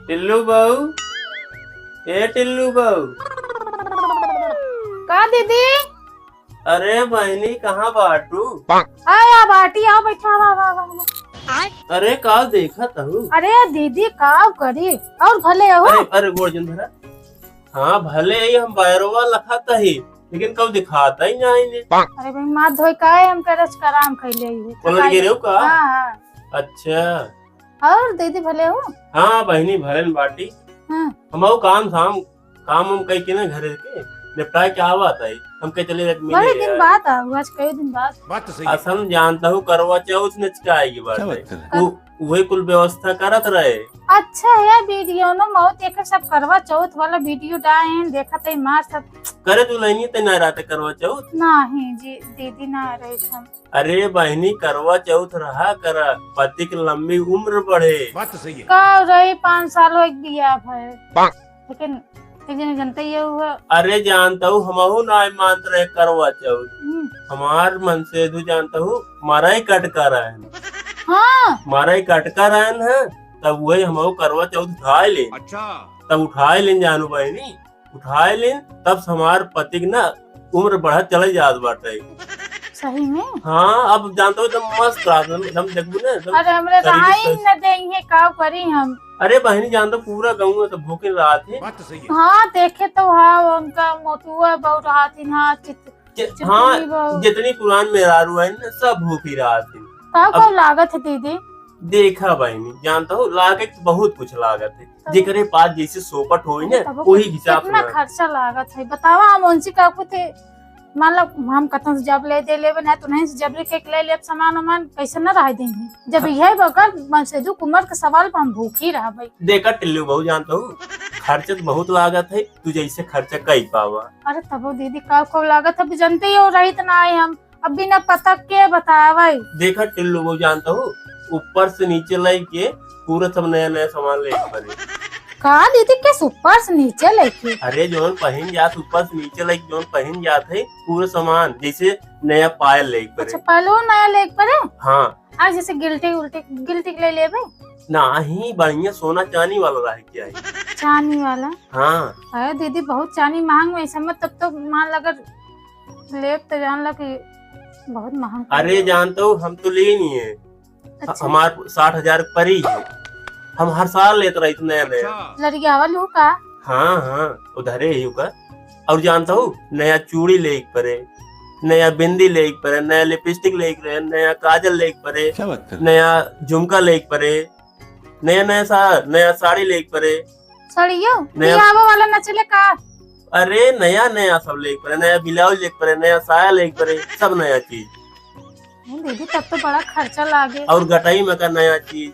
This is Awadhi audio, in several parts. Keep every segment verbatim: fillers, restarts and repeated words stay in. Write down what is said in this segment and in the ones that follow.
टिल्लू बहू, ए टिल्लू बहू। का दीदी? अरे बहिनी, कहाँ बाटू? आया बाटी, आओ बैठा, वाह, वाह, वाह, वाह। अरे का देखत हऊ? अरे दीदी, का करी? और भले हो? अरे, अरे गोड़ जन धरा। हाँ, भले ही हम बैरवा लखत ही, लेकिन कब दिखाता ही नहीं ने। अरे भाई, माथ धोए का है, हम करस कराम खैले ही है। पलट गिरे हो का? हाँ, हाँ। अच्छा। और दीदी भले हो? हाँ बहिनी, भले न बाटी। हाँ। हम वो काम धाम, काम हम कह के ना घरे के निपटा के आवत है। हम कह चले जात मिले बड़े दिन यार। बाद आओ, आज कई दिन बाद। बात तो सही है। असल जानता हूँ, करवा चौथ नचकाएगी बात क्या है। बात कर रहे हैं? उ-, उहे कुल व्यवस्था करत रहे। अच्छा है वीडियो न मौत एक सब करवा चौथ वाला वीडियो डाइन देखत है मार सब। करे दुल्हनी ते ना रहते करवा चौथ? नहीं जी, दीदी ना रहे हम। अरे बहिनी, करवा चौथ रहा करा, पति के लंबी उम्र बढ़े। बात तो सही है। का रही, पाँच साल हो गया बियाह भय। लेकिन एक जने जनते ही हुआ। अरे जानता हूँ, हमहू ना मानत रहे करवा चौथ। हम्म। हमार मनसेधु जानता हूँ, मरई कटका रहन। हाँ। मरई कटका रहन है, तब वही हमहू करवा चौथ उठाए लेन। अच्छा। तब उठाए लेन जानू बहिनी, उठाए लेन, तब से हमार पति के ना उम्र बढ़त चले जात बाटे। सही में? हाँ, अब जानता हूँ, एकदम मस्त रहत, एकदम, एकदम देखबू ना, एकदम अरे, हमरे शरीर रहाई स्वस्थ। न देंगे, का करी हम? अरे बहिनी, जानता हूँ, पूरा गाँव में तो भूखे रहत है। बात तो सही है। हाँ, देखे तो हाँ, उनका मोटुआ बहुत रहत है ना, चित-, जे-, चितनी हाँ, बहुत। जितनी पुरान मेहरारू है ना, सब भूखी रहत है। का, अब का लागत है दीदी? देखा बहिनी, जानता हूँ, लागत बहुत कुछ लागत है। तब जेकरे पास जैसे सोपट होई अरे ना, तब वही हिसाब से कितना ना। खर्चा लागत है, बतावा। हम उनसे का कुछ, मतलब, हम कतन से जब ले दे लेबे ना, तो नहीं से जब ले के ले लेब सामान वामान, कैसे ना रह देंगे? जब हाँ। यह बगर मनसेधु कुमार के सवाल पर हम भूखी रहबे। देखा टिल्लू बहू, जानता हूँ, खर्चा तो बहुत लागत है, तू जैसे खर्चा कई पावा। अरे तबो दीदी, का को लागत है, अब जनते ही हो, रही तो ना आए हम। अब बिना पता के बतावे। देखा टिल्लू बहू, जानता हूँ, ऊपर से नीचे लेके पूरा सब नया नया सामान लेके पड़े। का दीदी, किस ऊपर से नीचे लेके? अरे जौन पहिन जात, ऊपर से नीचे लेके जौन पहिन जात है, पूरा सामान, जैसे नया पायल लेके पड़े। अच्छा, पायलो नया लेके पड़े? हाँ। आज जैसे गिल्टी उल्टी, गिल्टी के ले लेबे? नहीं, बढ़िया सोना चांदी वाला रहे के आई। चांदी वाला? हाँ। अरे दीदी, बहुत चांदी महंग में, ऐसा मत, तब तो मान लगर लेब तो जान ला कि बहुत महंग पड़ अरे जाई। जानता हूँ, हम तो ले ही नहीं है। अच्छा। हमार साठ हजार परी है, हम हर साल लेत रही नया नया। अच्छा। लड़ियावा लू का? हाँ, हाँ, उधरे ही का। और जानता हूँ, नया चूड़ी लेके पड़े, नया बिंदी लेके पड़े, नया लिपस्टिक लेके पड़े, नया काजल लेके पड़े, क्या बात कर रहे? नया झुमका लेके पड़े, नया नया सा-, नया साड़ी लेके पड़े। साड़ियो? नया बियाह वाला न चले का? अरे नया नया सब लेके पड़े, नया ब्लाउज लेके पड़े, नया साया लेके पड़े, सब नया चीज। नहीं दीदी, तब तो बड़ा खर्चा लागे। और गटाई में का नया चीज।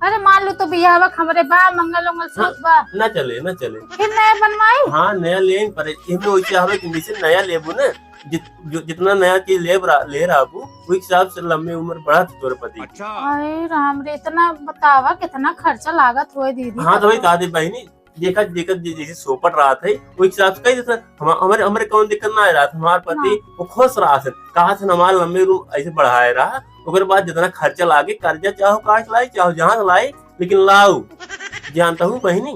अरे मान लो तो बियाह वक्त हमरे बा, मंगल उंगल सब बा। ना चले, ना चले। फिर नया बनवाई? हाँ, नया लेन पड़े। इहमें वैसे हवे कि जैसे नया लेबू ना, जित-, जो, जितना नया चीज ले रहा, ले रहबू, वही हिसाब से लंबी उम्र बढ़त तोरे पति। अच्छा। अरे राम रे, इतना बतावा, कितना खर्चा लागत होए दीदी, हाँ, तो वही बतावा। कहा दे बहिनी, देखा, देखा, जे-, जैसे सोपट रहत है, वही हिसाब से कही देता, हम, हमरे, हमरे कौन दिक्कत ना आ रहत, हमार पति, ना। वो खुश रहत है, कहा से हमार लंबी उम्र ऐसे बढ़ाए रहा, ओकर बाद जितना खर्चा लागे, कर्जा चाहो काट लाई, चाहो जहाँ से लाई, लेकिन लाओ, जानता हूँ बहिनी।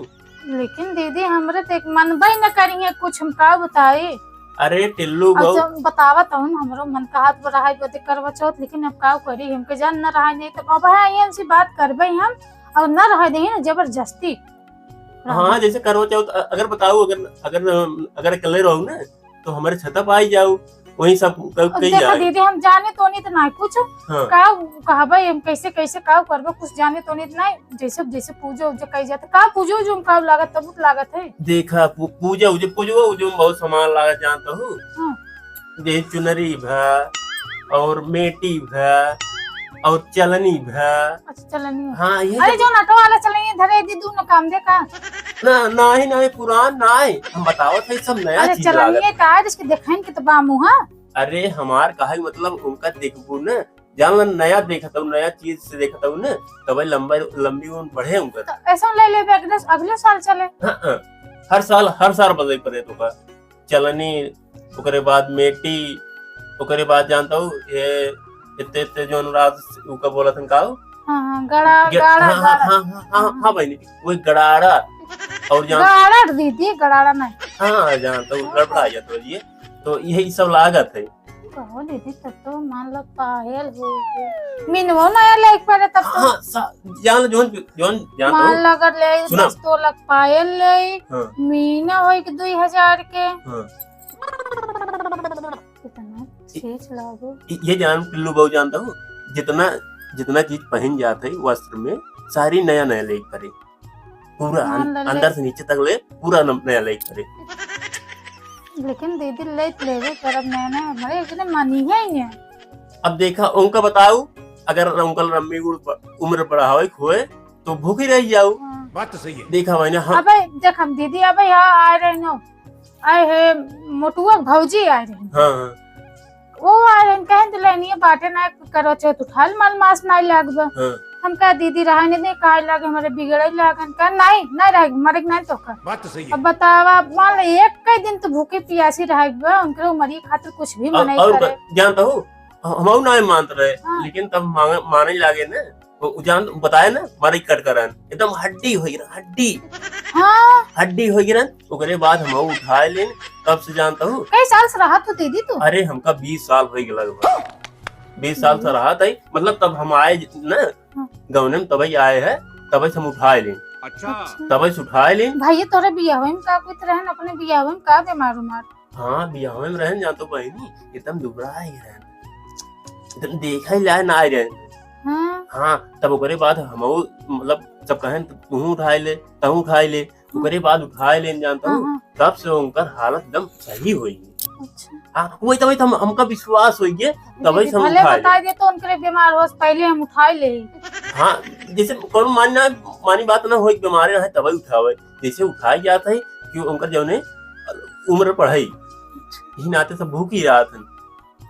लेकिन दीदी, हमरे तो एक मनबे न करिए कुछ, हम का बताई। अरे टिल्लू अब बहू। जब बतावा तो हम, हमरो मन कहत बा रहाई बदे करवा चौथ, लेकिन अब का करी, हमके जान न रहाई नहीं, तब अब है, इनसे बात करबे हम, और न रहाई देही ना जबरदस्ती। हाँ, जैसे करवा चौथ, अ-, अगर बताऊ, अगर, अगर, अगर अकेले रहू ना, तो हमरे छता पे आई जाऊ, वही सब क-, अब कही देखा जाए। दीदी, हम जाने तो नहीं तो ना कुछ, हाँ। का कहबे, हम कैसे, कैसे का करबे, कुछ जाने तो नहीं तो ना, जैसे, जैसे पूजा उजा कही जाते, का पूजा उजा में का लागत, तब तो लागत है। देखा, पू-, पूजा उजा, पूजवा उजा में बहुत सामान लागत, जानता हूँ। हाँ। जैसे चुनरी भा, और मेटी भा, और चलनी भा। अच्छा, चलनी। हाँ, ये अरे, सब जो नटो वाला चलनी धरे दी, दोनों काम दे का? ना, नाही, नाही, पुरान नाही। हम बतावत है, सब नया अरे, चीज चलनी लागत। है का, जिसके देखाइन के तो बा मुँह, हाँ? अरे, हमार कहे के मतलब, उनका देखबू ना, जान ला, नया देखत हूँ, नया चीज से देखत हूँ ना, तबे लंबा, लंबी उम्र बढ़े उनकर। तो ऐसा ले लेबे, अगले, अगले साल चले। हाँ, हाँ। हर साल, हर साल बदले पड़े तो का। चलनी, ओकरे बाद मेटी, ओकरे बाद जानता हूँ, ये इतने, इतने जो अनुराग उका बोलत हन का हो? हाँ, हाँ, गड़ा-, गे-, गाड़ा, हाँ, हाँ, गाड़ा। हाँ, हाँ, हाँ, हाँ, हाँ, बहिनी, वो गड़ाड़ा। और जान- गाड़ा दीदी, गड़ाड़ा नहीं। हाँ, जान तो गड़बड़ा जात हो ये। तो यही सब लागत है। कहो दीदी, तब तो मान लो पायल हो गई। मीनवो नया लेके पड़े तब तो। हाँ, सा-, जान लो, जोन, जोन, जान मान तो। लो अगर ले सुना। दस तोला पायल ले, हाँ। मीना होई के दुई हजार के। हाँ। कितना ये, चीज लागो। ये, ये जान टिल्लू बहू जानता हूँ, जितना, जितना चीज पहन जात है वस्त्र में, सारी नया नया लेके पड़े। पूरा मान अन-, लो, ले। अंदर से नीचे तक ले, पूरा न-, नया लेके पड़े। लेकिन दीदी, ले लेवे करब नया नया, हमारे इतने मनी है ही नहीं। अब देखा, उनका बताऊ, अगर उनका लम्बी उड़-, उम्र बढ़ावे के होए, तो भूखी रह जाऊ। हाँ। बात तो सही है। देखा भाई ना, हम अबे देख, हम दीदी अबे यहाँ आए रहे नो, आए है मोटुआ के भौजी आए रहे। हाँ, हाँ। वो आए रहे, कहें तो लेनिए बाटे ना, करवा चौथ उठाल, मल मास ना लागबा। हाँ। हम कहा, "दीदी रहा नहीं, नहीं, काहे लागे, हमारे बिगड़े लागन।" कहा, "नहीं, नहीं रहे, मरे के नहीं तो का।" बात तो सही है। अब बतावा, मान लो एक कई दिन तो भूखे पियासी रहे बा, उनके उमरिया खातिर कुछ भी और, मना और करे। जानता हूँ, हम, हम ना मानत रहे, हाँ। लेकिन तब मांगे, माने लागे ना, वो, वो जान बताए ना, मारे कट करन, एकदम हड्डी होई रहा, हड्डी। हाँ। हड्डी होई रहा, ओकरे बाद हम उठाए लेन, तब से जानता हूँ। कई साल से रहा तू दीदी तू? अरे, हमका बीस साल होई गए लगभग। बीस साल से हम्म। रहा था, मतलब, तब हम आए ज-, ना, हाँ। गौने में तबई आए हैं, तबई से हम उठाए लेन। अच्छा। अच्छा। तबई से उठाए लेन। भाई, ये तोरे बियाह में का कुछ रहन, अपने बियाह में का बीमार उमार? हाँ, बियाहवे में रहन जान तो बहिनी, एकदम दुबरा ही रहन, एकदम देखा ही लाए ना आए रहन। हाँ। हाँ, तब ओकरे बाद हमहू, मतलब, सब कहन, "तू उठाए ले, तू उठाए ले।" हम्म। ओकरे बाद उठाए लेन जान तो, हाँ, हाँ। तब से उनकर हालत एकदम सही होई। अच्छा। हाँ, वही तबे तो हम, हमका विश्वास होई गए, तबे दीदी, से हम भले उठाए बताए ले। दे तो उनकरे बीमार होस, पहले हम उठाए ले। हाँ, जैसे कोनो मानी ना, मानी बात ना होई, बीमारे रहे तबे उठावे। जैसे उठाए जात है कि उनकर जौने उम्र पढ़ाई, यही नाते सब भूखी रहत हन।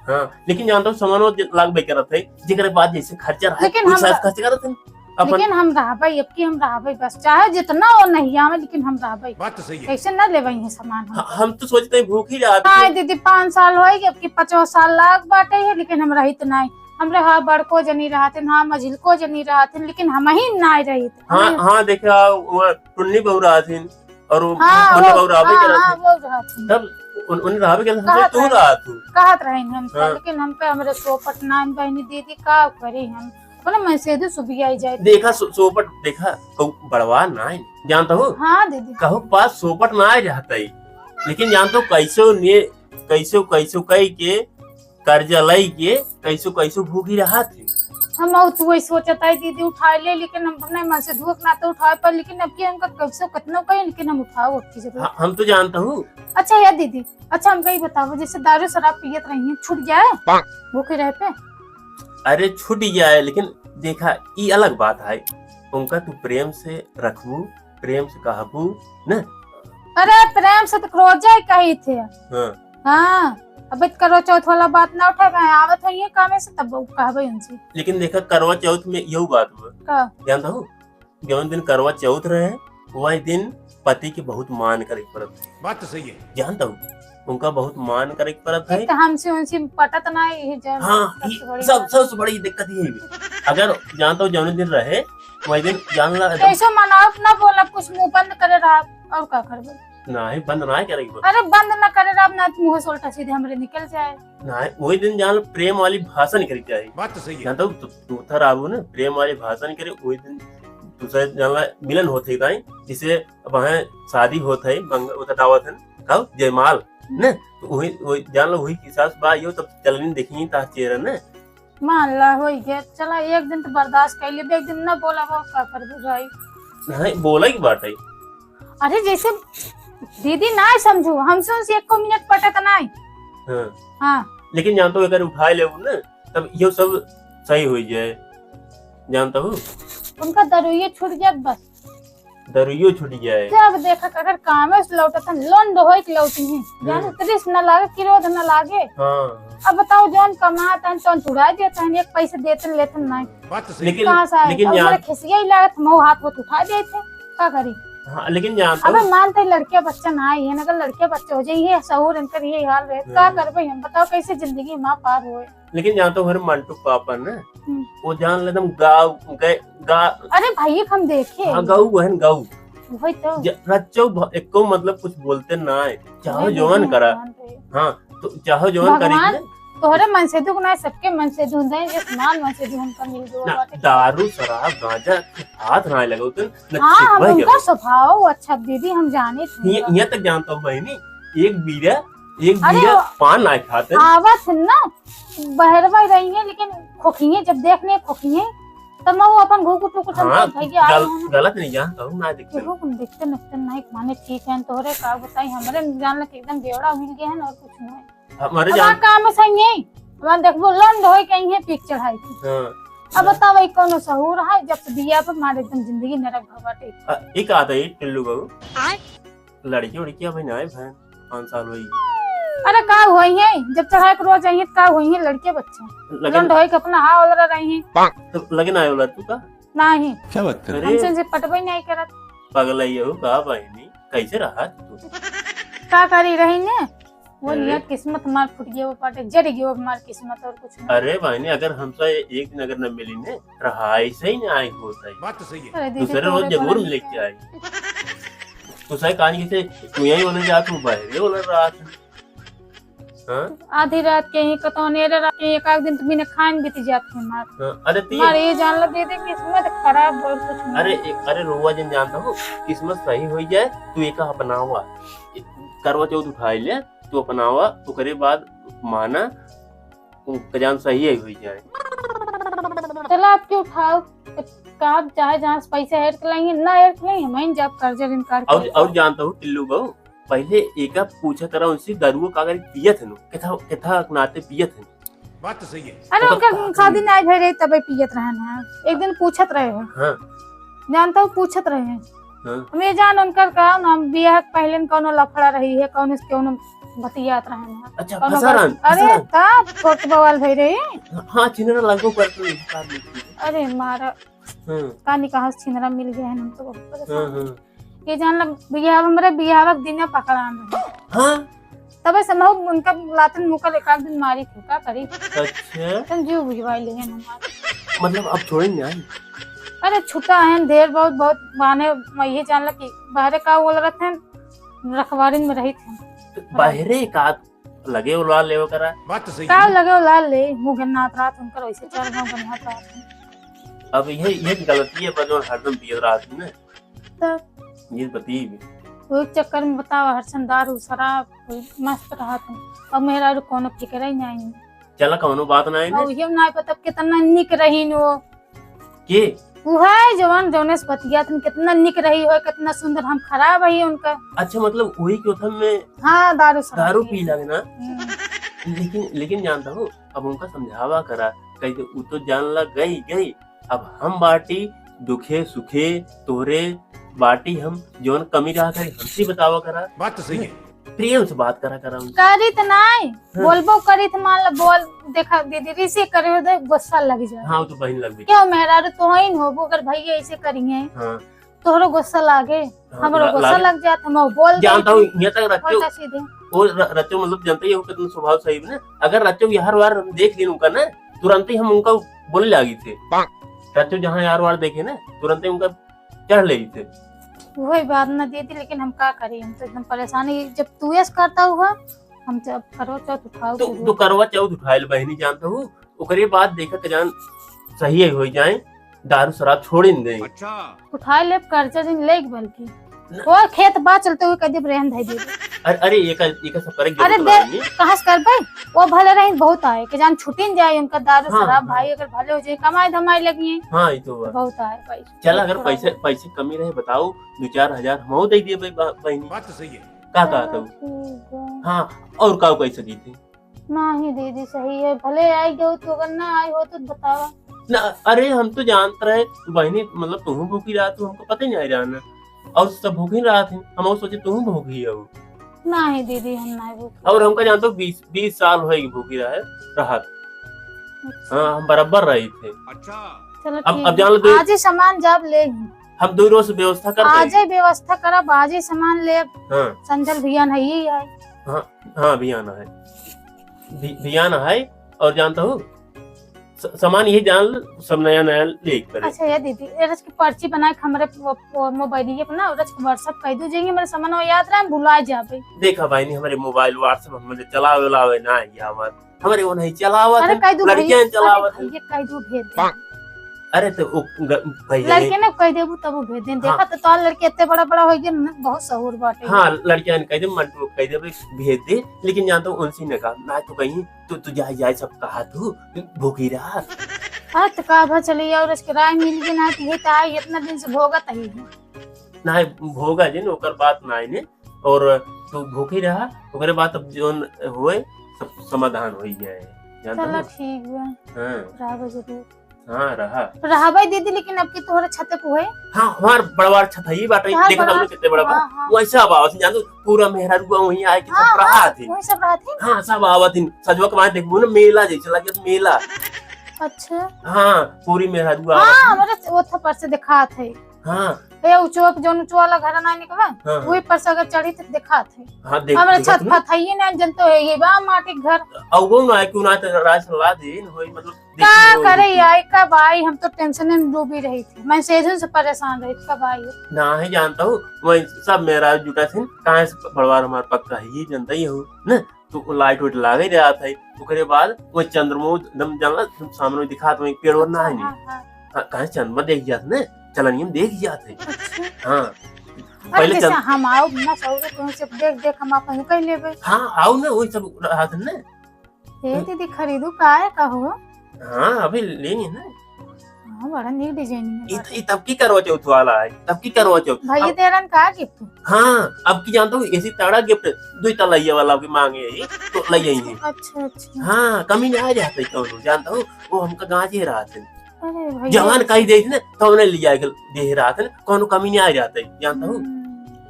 हाँ, लेकिन जानता हूँ, सामानो ज-, लागबे करत है, जेकरे बाद जैसे खर्चा रहे, लेकिन वैसे हम खर्च करत हन। अपन लेकिन हम रहबे, अब की हम रहबे बस, चाहे जितना वो नहीं आवे, लेकिन हम रहबे। बात तो सही है। कैसे न लेबे ये सामान हम? हाँ, हम तो सोचते हैं भूखी रहत हाँ, है। दीदी, पाँच साल होई, अब की पचवा साल लाग बाटे है, लेकिन हम रहित नहीं। हमरे हाँ बड़को जनी रहत हन, हाँ मझिलको जनी रहत हन, लेकिन हमही नहीं रहित। हाँ, हमही हाँ, देखे, आ, वो टुन्नी बहू रहत हन, और वो हाँ, मुन्नी वो, बहू रहबे हाँ, करत हाँ, हन। वो रहत हन। तब उन, उन रहबे करत हन, कहत तू रहे, रहत हू। कहत रहे हम तो, हाँ। लेकिन हम पे हमरे सोपट नाइन बहिनी दीदी का करी हम। अपने मन से दे सुबह आई जाए। देखा सो-, सोपट देखा, कहू बड़वा नाइन, जानता हो? हाँ दीदी। कहू पास सोपट नाइन रहत है, लेकिन जानता हो कैसे ने, कैसे, कैसे कह के कर्जा लई के कैसो कैसो भूखी रहत है। हम और तू वही सोचत है दीदी उठाए ले, लेकिन हम अपने मन से धुआं ना तो उठाए पर, लेकिन अब की हमका कैसो कितनो कही, लेकिन हम उठाओ अब की जरूर। हाँ, हम तो जानता हूँ। अच्छा यार दीदी, अच्छा हमका ये बताओ, जैसे दारू शराब पियत रही है, छूट जाए भूखे रहे पे? अरे छूट जाए, लेकिन देखा ई अलग बात है, उनका तू प्रेम से रखबू, प्रेम से कहबू ना। अरे प्रेम से तो रोजे ही कही थे। हाँ। हाँ, अब इत करवा चौथ वाला बात ना उठाए, मैं आवत हई ये कामे से, तब कहबे उनसे। लेकिन देखा, करवा चौथ में यहू बात बा। का? जानता हूँ, जौन दिन करवा चौथ रहे, वही दिन पति के बहुत मान करे के पड़त है। बात तो सही है। जानता हूँ, उनका बहुत मान करे के पड़त है। एक तो हमसे उनसे पटत ना, यही जौन हाँ, सबसे ई बड़ी सब, बात। सबसे बड़ी दिक्कत यही है। अगर जानता हूँ, जौन दिन रहे, वही दिन जान ला एकदम। कैसे मनाओ, ना बोला, कुछ मुंह बंद करे रहा, और का करबे? नाही, बंद नाही करे के बा। अरे बंद ना करे रहा, ना मुंह से उल्टा सीधे हमरे निकल जाए। नाही, वही दिन जान प्रेम वाली भाषा निकल के आई। बात तो सही है। ना तो तू, तू था राबू ना, प्रेम वाली भाषा निकले, वही दिन तुझसे जान ला मिलन होत है ताई, जिसे अब वहाँ शादी होत है, मंग-, उतर दावत है, का जयमाल, हम्म। ने? तो वही, वही जान लो, वही हिसाब से बा, यो तब चलनी देखी ता चेहरा ने। मान ला, होई गया, चला, एक दिन तो बर्दाश्त कर लेबे, एक दिन ना बोला, वो का करबे भाई? नहीं, बोला की बात है। अरे, जैसे दीदी ना समझू, हमसे उनसे एको मिनट पटत ना। हाँ। हाँ। लेकिन जानता हूँ, अगर उठाए लेबू ना, तब यो सब सही हो जाए। जानता हूँ? उनका दरुइये छूट जात बस। दरुइयो छूट जाए। जब देखा, अगर कामे से लौटत हन, लोंड होई के लौटी हैं। जान, हम्म। तृष्णा न लागे, क्रोध न लागे। हाँ। अब बताओ, जौन कमात हन, तौन तुड़ाई देत हन, एक पैसे देत हन, लेत हन नहीं। बात तो सही। लेकिन, कहाँ से आए? लेकिन अब यार, हमरा खिसिया ही लागत, मऊ हाथ होत उठा देत है, का करी? हाँ, लेकिन जानता अबे हूँ। मान तो लड़के बच्चा ना आई है, अगर लड़के बच्चे हो जाए, ये सहूर इनकर ये हाल रहे, का हाँ। करबे हम? बताओ कैसे जिंदगी माँ पार होए। लेकिन जानता हूँ, हमारे मंटू पापा ना, हम्म। वो जान ले एकदम गाँव गए, गा-, अरे भाई, हम देखे। हाँ, गाँव, वहन गाँव। वही तो। ज-, रच्चो भ-, एको मतलब कुछ बोलते ना है, चाहो नहीं, जवान नहीं, करा। मान रहे। हाँ, तो चाहो जवान करी भगवान के। तोहरे मन से दुख ना, सबके मन से दुख दे, जिस मान मन से दुख हमका मिल गयो ना, बाटे। दारू, शराब, गांजा के हाथ ना लगाओ तुम, न हाँ, हम छिपवा के उनका रहो। स्वभाव अच्छा दीदी, हम जाने थे। ये, ये तक जानता हूँ बहनी, एक बीरा, एक अरे बीरा वो पान ना खाते। आवत है ना, बहरवा रही है, लेकिन खोखिए, जब देख ले खोखिए, तब मैं वो अपन घूघू टूक उठा हाँ, के भैया आए गल-, हैं ना। गलत नहीं जानता हूँ, ना देखते। केहू को देखते नखते नहीं, माने ठीक है, तोहरे का बताई, हमरे जान लग एकदम बेवड़ा मिल गए हैं और कुछ नहीं। हमारे हमार जान काम में सही है। हमार देखबो लंड होई के इहे पीक चढ़ाई थी। हाँ। अब बताओ, ई कौनो सहूर है? जब से बिया पर मारे एकदम जिंदगी नरक भर बाटे। आ, ई का आता है, टिल्लू बाबू? आय? लड़की उड़की अभी ना आए भैन, पाँच साल होई। अरे का होई है? जब चढ़ाई के रोज आई है, तो का होई है लड़के बच्चे? लेकिन लंड होई के अपना हाव ओलरा रही है। तो लगे ना आए ओलरा तू का? नहीं। क्या बात कर रहे? अरे। हमसे जे पटबई नहीं करत। पगला ये हो का बहनी? कैसे रहा तू? का करी रही ने? वो अरे। नियत किस्मत मार फूट गयो बाटे, जर गयो मार किस्मत और कुछ नहीं। अरे बहनी, अगर हमसे एक दिन अगर न मिली ने, रहा ऐसे ही ना आई होता है। बात तो सही है। अरे दीदी, दूसरे रोज तोरे जरूर तोरे मिले के आई। तो सही कहानी कैसे तू यही बोले जा, तू बहरे बोले रात। हाँ? आधी रात के ही कतौने रे रात के एक आध दिन तो बिना खान बीती जात है मार। हाँ, अरे ती मार ये जान लो दीदी, किस्मत खराब और कुछ नहीं। अरे, ए-, अरे रोवा जिन जानता हो, किस्मत सही होई जाए, तू एका अपनावा। ए-, करवा चौथ उठाई ले, तू अपनावा, ओकरे बाद माना, उ कजान सही है होई जाए। चला, आप क्यों उठाओ? कहाँ चाहे जहाँ से पैसा हेर के लाएंगे, ना हेर के लाएंगे, हम ही जाब कर्जा ऋण काट के और, लेके और आओ। जानता हूँ टिल्लू बहू, पहले एका पूछा करा उनसे, दारुओ का करी पियत है नो, किथा, किथा नाते पियत है। बात तो सही है। अरे, तो उनका का शादी ना भई रही, तबे पियत रहन है। एक दिन पूछत रहे हो। हाँ। जानता हूँ, पूछत रहे हैं। हाँ। हम ये जान उनकर का ना, बियाह के पहले न कौनो लफड़ा रही है, कौनो से कौनो बतियात रहे हैं। अच्छा, कौनो फंसा बात-, रहन, अरे, फंसा रहन। का छोट बवाल भई रही। हाँ, छिनरा लागो पर तू इनकार नहीं की। अरे, मारा। हाँ। का नहीं कहा, छिनरा मिल गया है, हम तो बहुत परेशान हाँ, हैं। हाँ। ये जान ला, बियाह, हमरे बियाह के दिन में पकड़ान रहे। हाँ? तबे से महू उनका लातन मुकल एक आध दिन मारी थे, का करी? अच्छा। तन जीव बुझवाई लेहन हमार। मतलब अब छोड़े नहीं आई? अरे छुट्टा है, ढेर बहुत, बहुत बहाने, मैं ये जान ला कि बाहरे का बोल रहे थे, रखवारी में रही थे। तो बाहरे का लगे उला ले करा? बात तो सही का है। लगे उला ले, मुँह गन्नात रात उनकर वैसे चार गाँव गन्नात रात है। अब ये, ये गलती है, पर जो हरदम पियत रात में। तब? ये बतइबे। वही चक्कर में बतावा, हर सन दारू, शराब, कोई मस्त रहत है। अब मेहरारू कौनो फिक्र ही नहीं। चला, कौनो बात नहीं और ना। ये नहीं पता कितना निक रही न वो। के? वो है जवान, जौने से बतिया तुम कितना निक रही हो, कितना सुंदर, हम खराब है उनका। अच्छा, मतलब वही के उठम में हाँ, दारू शराब दारू पिए। पी लगे ना? हम्म। लेकिन, लेकिन जानता हूँ, अब उनका समझावा करा, कह के उ तो जान ला गई, गई, अब हम बाटी दुखे सुखे तोहरे बाटी हम, जौन कमी रहा करे हमसे बतावा करा। बात तो सही है। प्रेम से बात करा करा उनसे। करी त नाई, हाँ। बोलबो करी त मान ला बोल, देखा दीदी रिसे करे हो तो गुस्सा लग जाए। हाँ, वो तो बहन लग गई। क्यों मेहरारू तो ही न होबो, अगर भैया ऐसे करिए हाँ। तोहरो गुस्सा लागे, हाँ, हमरो ला-, गुस्सा लागे। लग जात, हम बोल जानता देती। हूँ, यहाँ तक रखते हो। उल्टा सीधे। वो र-, रखते हो, मतलब जानते ही हो कितना स्वभाव सही है ना। अगर रखते हो, हर बार हम देख लें उनका ना, तुरंत ही हम उनका बोले लागी थे। रखते हो, जहाँ हर बार देखे ना, तुरंत ही उनका चढ़ ले थे। वही बात ना दीदी, लेकिन हम का करी, हम तो एकदम परेशान ही। जब तू ऐस करता हुआ, हम तो अब करवा चौथ उठाओ तो, जरूर। तो करवा चौथ उठाए ले बहनी जानता हूँ, ओकरे बाद देखा के जान सही है हो जाए, दारू शराब छोड़ ही दे। अच्छा। उठाए ले कर्जा जिन ले बल्कि न- वो खेत बा चलते हुए कह दे रहन धई दे। अरे, अरे, ये का, ये का सब करे अरे जरूरत दे, नहीं है। कहाँ से करबे? वो भले रही बहुत आए, के जान छुटिन जाए उनका दारू हाँ, शराब हाँ। भाई अगर भले हो जाए, कमाई धमाई लगी है। हाँ, ये तो बात। बहुत आए भाई। चला, अगर थोड़ा पैसे, बहुत। पैसे कमी रहे बताओ, दो चार हजार हम दे दिए भाई, बा-, बहनी। बात तो सही है। का कहत हो? ठीक है। हाँ, और का पैसे दी थी? नाही दीदी, सही है, भले आई गयो तो, अगर ना आई हो तो बतावा। ना, अरे हम तो जानत रहे बहनी, मतलब तुहूँ भूखी रहा, तू हमको पता ही नहीं रहा ना, और सब भूखी रहा थे, हम और सोचे तुहूँ भूखी हो। नाही दीदी, हम नाही भूखी। और हमका जानते हो, बीस, बीस साल होए भूखी रहे, रहा। अच्छा। हाँ, हम बराबर रही थे। अच्छा। चलो अब, ठीक अब है। जान लो तो आज ही सामान जाब ले ही। हम दो रोज व्यवस्था करते हैं। आजे व्यवस्था करब, आजे सामान लेब। हाँ। संझल भियान है, यही है। हाँ, हाँ, भियान है। भि-, भियान है, और जानता हूँ, स-, सामान यही जान ल, सब नया नया ले एक तरह। अच्छा, ये दीदी, ये रच के पर्ची बनाए के हमरे वो, वो मोबाइलिए पर ना, रच के WhatsApp कर दू, जेंगे मेरे सामान याद रहे, हम भुला जाबे। देखा बहिनी, हमरे मोबाइल WhatsApp हमरे चलावे लावे ना आइया हमार। हमरे वो नहीं चलावत अरे, है, कह दू लड़कियां भैया, चलावत अरे है। भैया, कह दू भेज दे। अरे तो वो ग-, भैया लड़के ने कह देबू तब वो भेज दें। हाँ। देखा तो तोर लड़के इतने बड़ा बड़ा हो गए ना, बहुत सहूर बाटे। हाँ, लड़कियां ने कह दे, मंटू को कह दे, भाई, भेज दे, लेकिन जानता हूँ उनसे न कहा, ना तो कहीं तू, तू जाए, जाए सब कहा तू भूखी रहा। हाँ, तो का भा चली जाओ, रच के राय मिल गई ना, तो ये तो आई, इतना दिन से भोगत ही है। ना भोगा जिन, ओकर बात ना आईने, और तू भूखी रहा, ओकरे बाद अब जोन होए, सब समाधान हो ही जाए, जानता चलो हूँ? ठीक बा। हाँ। रहबे जरूर। हाँ, रहा। रहबे दीदी, लेकिन अब की तोहरे छते पे होए। हाँ, हमार बड़वार छत है, ये बात है, तोहार देखा बड़वार तुमने कितने बड़ा बा। हाँ, हाँ। वैसे अब आवत, जान दो, पूरा मेहरारू वहीं आए के सब हाँ, रहा हाँ, थे। वहीं सब रहा थे। हाँ, सब आवत इन, सजवा के वहाँ देखबो ना, मेला जैसे लगे, मेला। अच्छा। हाँ, पूरी मेहरारू हाँ, आवत इन। हमारे वो था पर से दिखात है। हाँ। ए, उ चौक, जौन ऊंचा वाला घर ना निकला, हाँ, हाँ। वही पर से अगर चढ़ी तो दिखात है। हाँ, देख, हमारे देखत छत ना। फत है ही ना, जन तो है ये बा माटी के घर। अब वो ना है, क्यों ना तो राज सलाह दे, न होई, मतलब, का देखिए, करे वो यार, कब आई, हम तो tension में डूबी रही थी, message से परेशान रही, कब आई। ना है, जानता हूँ, वही सब मेहरारू जुटा थे, कहाँ से बड़वार हमार पक्का है, ये जानता ही हो, ना? तो वो light वाइट लागे जात है। ओकरे बाद वो चंद्रमा एकदम जानला सामने दिखात, वही पेड़ और ना है अच्छा, नहीं। हाँ, हाँ। हाँ, कहाँ चंद्रमा देख जात ने, चलनियम देख जात है। अच्छा। हाँ। अरे पहले जैसे चंद- हम आओ ना सौरे, तुमसे देख देख हम आप कह लेबे। हाँ, आओ ना, वही सब रहत ने। ए दीदी, खरीदू का है, का हो? हाँ, अभी लेनी है ना। हाँ, बड़ा नीक designing है ई, बाटे। ई तब की करवा चौथ वाला है, तब की करवा चौथ। भैया अब दे रन का gift? हाँ, अब की जानता हूँ, ऐसी तगड़ा gift, दो तलैया वाला भी मांगे है, तो ले आई है। अच्छा, अच्छा। हाँ, कमी नहीं आ जाता है कौनो, जानता हूँ, वो हमका गाँजे रहा थे। अरे भैया। जवान कही दे थे ना, तो उन्हें ले जाके दे रहा थे ना, कौनो कमी नहीं आ जाता है, जानता हूँ। हम्म।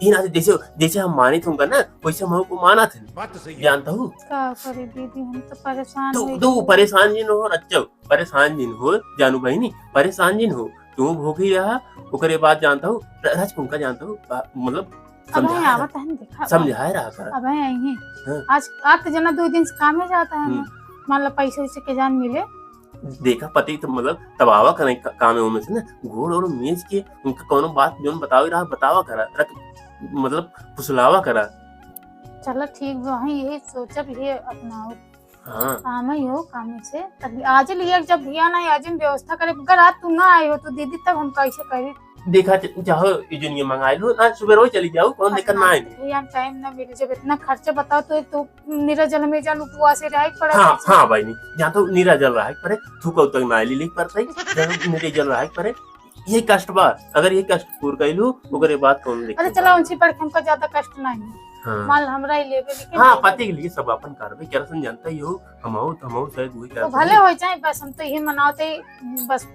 ई ना जैसे, जैसे हम मानित होंगे ना, वैसे हम को माना थे। बात तो सही है। जानता हूँ। का करे दीदी, हम तो परेशान तू, हो तू गए। परेशान जिन हो, रच्चो, परेशान जिन हो, जानू बहिनी, परेशान जिन हो। तू भूखी रहा, ओकरे बाद जानता हूँ, र-, राजकुमार का जानता हूँ, बा-, मतलब, अब समझाए यहाँ रहा, आवत है ना, देखा, समझाए रहा कर। अब यहाँ आई है। हाँ। आज, आज तो जना दो दिन से काम में जाता है ना। हम्म। मान लो पैसे वैसे के जान मिले। देखा पति तो मतलब तबावा करे का-, काम है उनमें से ना, गोड़ और मेज के उनका कौनो बात जोन बतावे रहा, बतावा करा, रख, मतलब फुसलावा करा। चलो ठीक बा, हम यही सोचब, ये अपनाओ। हाँ। काम ही हो, काम से। तब आज लिया जब भियान, आज हम व्यवस्था करे, अगर आज तू ना आए हो तो दीदी तब हम कैसे करी? देखा च-, चाहो ये जो नहीं मंगाए लो, आज सुबह रोज चली जाओ, कौन दिक्कत ना आए। भैया time ना मिले, जब इतना खर्चा बताओ तो एक तो नीरा जल में जान उपवासे रहे के पड़े। हाँ, हाँ भाई, नहीं, जहाँ तो नीरा जल रहे के पड़े, थूका उतक ना आइली, लिख पड़ते, जहाँ नीरा जल रहे के पड़े, ये कष्ट बा, अगर ये कष्ट पूर कइलू, ओकरे बाद कौन देखे अरे चला, बा? उनसे बढ़ के हमका ज्यादा कष्ट नहीं है। हाँ। मान लो हमरा ही लेबे, लेकिन हाँ, नहीं। पति के लिए सब अपन करबे, केरसन जानता ही हो, हम हो, तो हम हो, शायद वही तो करते भले हैं। हो जाए, बस हम तो ये मनाते ही, बस।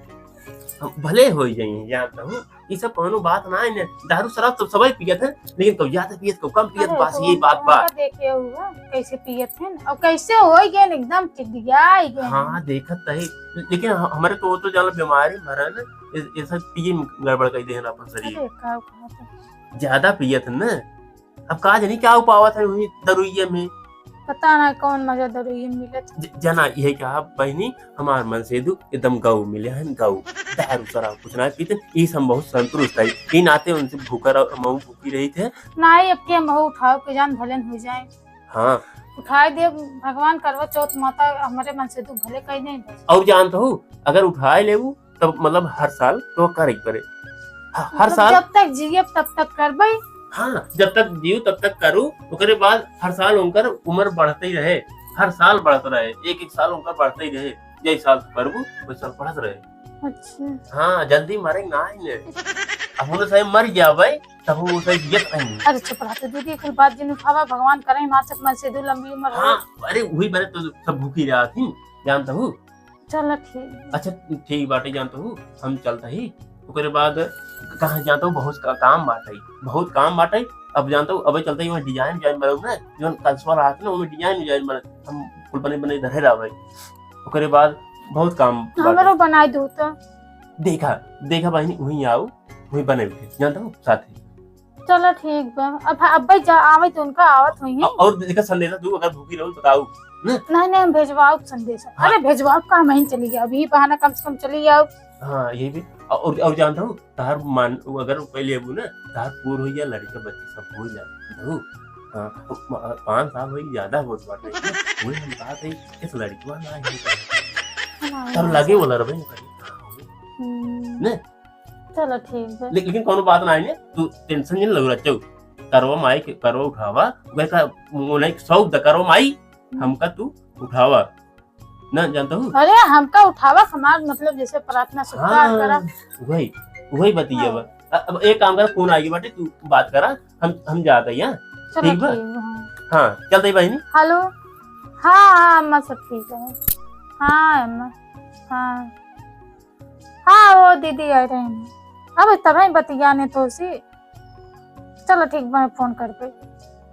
हम भले हो जाए, जानता हूँ, ई सब कौनो बात ना है ने। दारू शराब तो सबई पियत है, लेकिन कौ ज्यादा पियत, कौ कम पियत, अरे, बस तो ये बात बा। उनका देखे हुआ, कैसे पियत है और कैसे हो गए, एकदम टिडियाई गए। हाँ, देखत तही, लेकिन ह-, हमरे तो वो तो जान बीमारी मरन, ये, ये सब पिए में गड़बड़ कर देहन अपन शरीर। अरे, का कहत है? ज्यादा पियत है ना, अब का जानी क्या उपावत है वही दरुइये में। पता ना कौन मजा दरुइये में मिलत है। ज-, जना, यही कहा बहिनी, हमार मनसेदू एकदम गऊ मिले हैं, गऊ। दारू शराब कुछ ना पीते, ई से हम बहुत संतुष्ट है। ई नाते उनसे भूखा रह-, महू भूखी रही थे। ना ही अब के महू उठाओ के जान भलन हो जाए। हाँ। उठाए दे भगवान, करवा चौथ माता हमारे मनसेदू भले कह दें बस। और जानत हो, अगर उठाए लेबू, तब मतलब हर साल तो करे के पड़े। ह-, हर मतलब साल जब तक जियब तब तक करबे। हाँ, जब तक जियो तब तक करू, ओकरे बाद हर साल उनकर उम्र बढ़ते ही रहे, हर साल बढ़त रहे, एक एक साल उनकर बढ़ते ही रहे, जय साल करबू वही साल बढ़त रहे। अच्छा। हाँ, जल्दी मरे ना है ने। अब उन्हें सही मर गया भाई, तब वो सही जियत नहीं। अरे चुप रह तो दीदी, कुल बात जिन उठावा, भगवान करे हमारे सब मनसेदू लंबी उम्र हो। हाँ, अरे वही बरे तो सब भूखी रहा थी, जानता हूँ। चलो ठीक। अच्छा ठीक बाटे, जानत हूँ, हम चलता ही, ओकरे बाद कहाँ जानत हूँ, बहुत का-, काम बाटे, बहुत काम बाटे। अब जानत हूँ, अबे चलता ही वहाँ design, design बनाऊ ना, जो कलसवा रहत ना, ओमे design, design बना, हम कुल बने, बने धरे रहबे। ओकरे बाद बहुत काम बाटे। हमरो बनाए दू तो। देखा, देखा बहिनी, वहीं आओ, वही बने बैठे, जानता हूँ, साथ ही। चलो ठीक बा। अब, अब भाई जा, आवे तो उनका आवत होई है। और देखा, संदेशा तू अगर भूखी रहू, बताऊ। नहीं, नहीं, हम भेजवाओ संदेशा। हाँ। अरे, भेजवाओ का, हम ही चली जाओ, अभी बहाना कम से कम चली जाओ। हाँ, ये भी। और, और जानता हूँ, तार मान, अगर पहले अबू ना, तार पूर हो गया, लड़का बच्चे सब हो जाए, जानता हूँ। हाँ, अब पाँच साल हो गए, ज्यादा बहुत बात नहीं है। वही हम बात है, इस लड़की वाला है। हाँ, तब लगे वाला रहे। हम्म। ने? चलो ठीक बा। ले-, लेकिन कोनो बात ना है ने, तू tension नहीं लग रहा, चल। करवा माई के, करवा उठावा, वह का, वो नहीं, शौक द करवा माई, हम्म। हमका तू उठावा। ना जानता हूँ? अरे, हमका उठावा, हमार मतलब जैसे प्रार्थना सत्कार हाँ, करा। वही, वही बतिया हाँ। बा। अ-, अब एक काम कर, फोन आएगी बाटे, तू बात करा, हम, हम जाते हैं, हाँ? चलो ठीक बा? ठीक बा, हाँ। हाँ, चलते ही बहिनी। हेलो, हाँ, हाँ, अम्मा, सब ठीक है। हाँ, अम्मा, हाँ। हाँ, वो दीदी आए रहे हैं। अब तबे बतियाने तो सी। चलो ठीक बा, मैं फोन कर पे।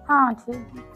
हाँ, ठीक।